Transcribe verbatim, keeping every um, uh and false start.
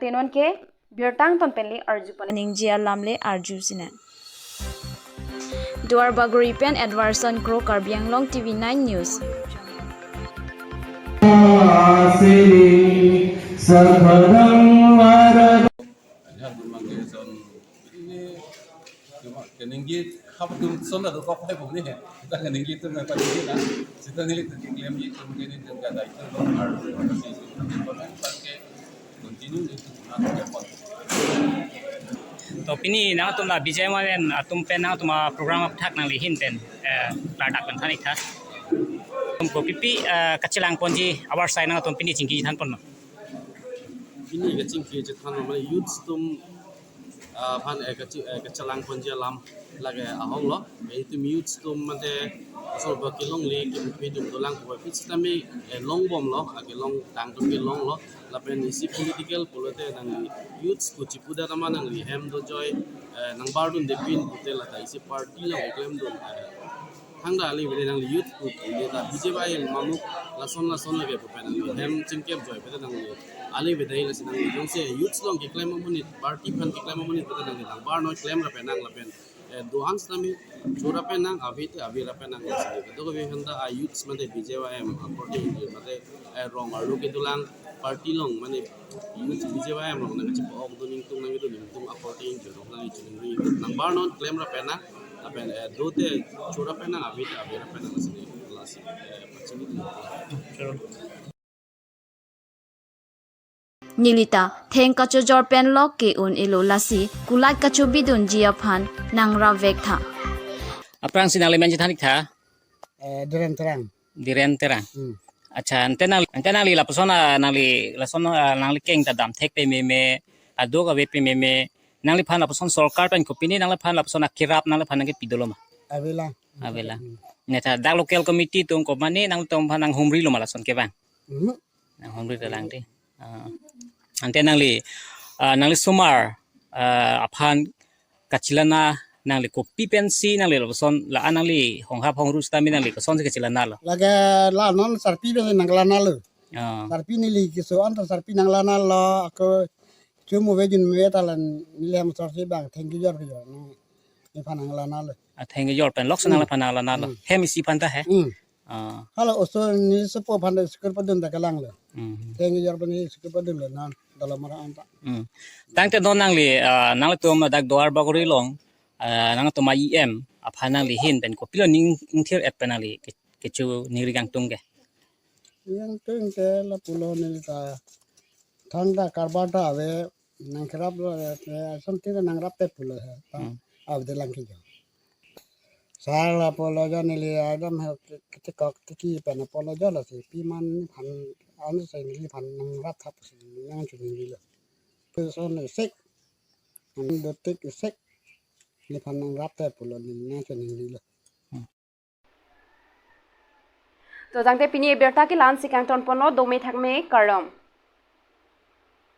Tenon ke birta angton pen le arju pon ningje alam le arju sinang. Duar Bagori pen Edwardson Kro, Karbi Anglong, T V nine News. Sini sakadang wara. Hanya rumah ke son ini cuma keninggi hap tum son ada kok hai bom ni. Kita keninggi tum apa ni na. Sita neli tum keklem ni tum kini tum kada itu tum harus si tum komen pakai continue itu tum na kepot. To pini nangtum la B J Y M atum pen nangtum a program apthak nangli ahin pen, eh, ladak pen than-ik tha. Tum kopipi, eh, kachelang ponji abar sai nangtum pini chingki than ponlo. Pini kachingki chethan lo mane youths atum, ah, aphan, eh, kachi-, eh, kachelang ponji alam lake ahok lo. Eh, itum youths atum mate asor ba kelongle kepi atum dolang ko pi sitame, eh, long bomlo, ah, kelong tang atum kelonglo. Lapen isi political pulote nangli youths ko chipuda tama nangli hem dojoi, eh, nang bardun depin pute lata isi party along klemdun, eh, thangta alivedi nangli youth ko, neta B J Y M mamuk lason lason lake pu pen nangli hem chingkep joi pute nangli alivedi lasi nangli jongsi youths along keklem amonit, party aphan keklem amonit pute nangli nang bar noi klem ra penang lapen, eh, do-an sitame chora penang, ave te ave ra penang lasi. Kadokave aphanta a youths mate B J Y M according to mate, eh, rong arlo kedolang party along mane youth B J Y M along nangchipa-ok do ningtung nangkedo ningtung according to rong nangchiningri nang bar non klem ra penang lapen, eh, do te chora penang ave te ave ra penang lasi lasi, eh, pachini. Nelita theng kachojor pen lok ke-un-elo lasi kulat kachobidunji aphan nangrap vek tha. Aphrangsi nangli men chethan-ik tha? Eh, Dhiren Terang. Dhiren Terang. Hmm. Accha, ante nang, ante nangli lapuson, ah, nangli lason, ah, nangli keng ta dam thek pememe, aduk ave pememe, nangliphan lapuson sorkar pen kopine nangliphan lapuson akerap nangliphan nangkepi dolo ma? Avelang. Avelang. Hmm. Neta dak local committee atum ko mane nangtum aphan nanghumrilo ma lason kevang? Hmm. Nanghumri ta lang te. Ah. Ante nangli, ah, nangli osomar, ah, aphan kachelana nangli kopi pensi nangli lapuson la-an nangli honghap hongru sitame nangli kosonsi kachelanalo? Lake la non sarpi pensi nanglanalo. Ah. Sarpi neli keso-an ta sarpi nanglanalo, ako chum ave jun ave ta la neli hem sorsi bang theng kejor kejor. Neliphan nanglanalo. Ah, theng kejor pen lokse Hmm. nangliphan nanglanalo. Hmm. Hem isi aphan ta he? Hmm. Ah. Hala oso neli sopo aphan ta school padun ta kelanglo. Hmm. Theng kejor pen school padunlo non dalam mara anta. Hmm. Tangte non nangli, ah, nanglitum dak Duar Bagori along, ah, nangtum a E M aphan nangli ahin pen kopilo ning ingthir-et pen nangli ke-, kechoningri kangtung ke? Kangtung ke lapulo nelita thangta karbar ta ave nangkeraplo, eh, ason tira nangrap te pulo he. Hmm. Ave de lang kejo. Sar lapulo jo neli adam he ke-, kechekok tiki pen pulo jo lasi piman nephan anu sai neliphan nangrap thap si nangchoningrilo. Person isik, anu dotik isik, nephan nangrap te pulo neli nangchoningrilo. To tangte pini abirta ke la-ansi kangton ponlo, dome thakme kardom.